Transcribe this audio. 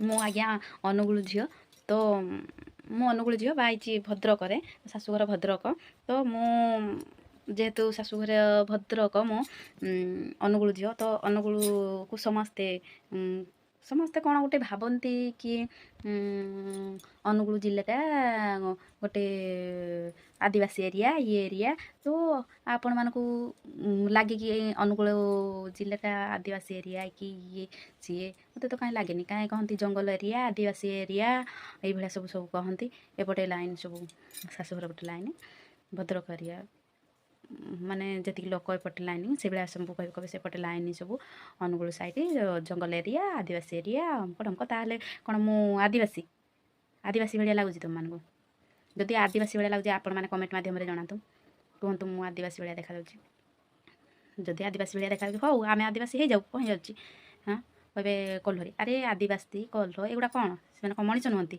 ମୁଁ ଆଜ୍ଞା ଅନୁଗୁଳ ଝିଅ। ତ ମୁଁ ଅନୁଗୁଳ ଝିଅ, ବାହା ହେଇଛି ଭଦ୍ରକରେ, ଶାଶୁଘର ଭଦ୍ରକ। ତ ମୁଁ ଯେହେତୁ ଶାଶୁଘର ଭଦ୍ରକ, ମୁଁ ଅନୁଗୁଳ ଝିଅ। ତ ଅନୁଗୁଳକୁ ସମସ୍ତେ ସମସ୍ତେ କ'ଣ ଗୋଟେ ଭାବନ୍ତି କି ଅନୁଗୁଳ ଜିଲ୍ଲାଟା ଗୋଟେ ଆଦିବାସୀ ଏରିଆ, ଇଏ ଏରିଆ। ତ ଆପଣମାନଙ୍କୁ ଲାଗେ କି ଅନୁଗୁଳ ଜିଲ୍ଲାଟା ଆଦିବାସୀ ଏରିଆ କି ଇଏ ସିଏ? ମୋତେ ତ କାହିଁ ଲାଗେନି। କାହିଁ କହନ୍ତି ଜଙ୍ଗଲ ଏରିଆ, ଆଦିବାସୀ ଏରିଆ, ଏଇଭଳିଆ ସବୁ ସବୁ କହନ୍ତି। ଏପଟେ ଲାଇନ୍ ସବୁ ଶାଶୁଘର ଗୋଟେ ଲାଇନ୍, ଭଦ୍ରକ ଏରିଆ, ମାନେ ଯେତିକି ଲୋକ ଏପଟେ ଲାଇନ୍, ସେଇଭଳିଆ ସବୁ କହିବେ, କହିବେ ସେପଟେ ଲାଇନ୍ ସବୁ ଅନୁଗୁଳ ସାଇଡ଼ ଜଙ୍ଗଲ ଏରିଆ, ଆଦିବାସୀ ଏରିଆ, ଅମକ ଢମକ। ତାହେଲେ କ'ଣ ମୁଁ ଆଦିବାସୀ ଆଦିବାସୀ ଭଳିଆ ଲାଗୁଛି ତୁମମାନଙ୍କୁ? ଯଦି ଆଦିବାସୀ ଭଳିଆ ଲାଗୁଛି, ଆପଣମାନେ କମେଣ୍ଟ ମାଧ୍ୟମରେ ଜଣାନ୍ତୁ, କୁହନ୍ତୁ ମୁଁ ଆଦିବାସୀ ଭଳିଆ ଦେଖାଯାଉଛି। ଯଦି ଆଦିବାସୀ ଭଳିଆ ଦେଖାଯାଉଛି, ହଉ ଆମେ ଆଦିବାସୀ ହେଇଯାଉ, କ'ଣ ହେଇଯାଉଛି? ହଁ, କହିବେ କହ୍ଲରୀ। ଆରେ ଆଦିବାସୀ, କହ୍ଲ, ଏଗୁଡ଼ା କ'ଣ? ସେମାନେ କ'ଣ ମଣିଷ ନୁହନ୍ତି?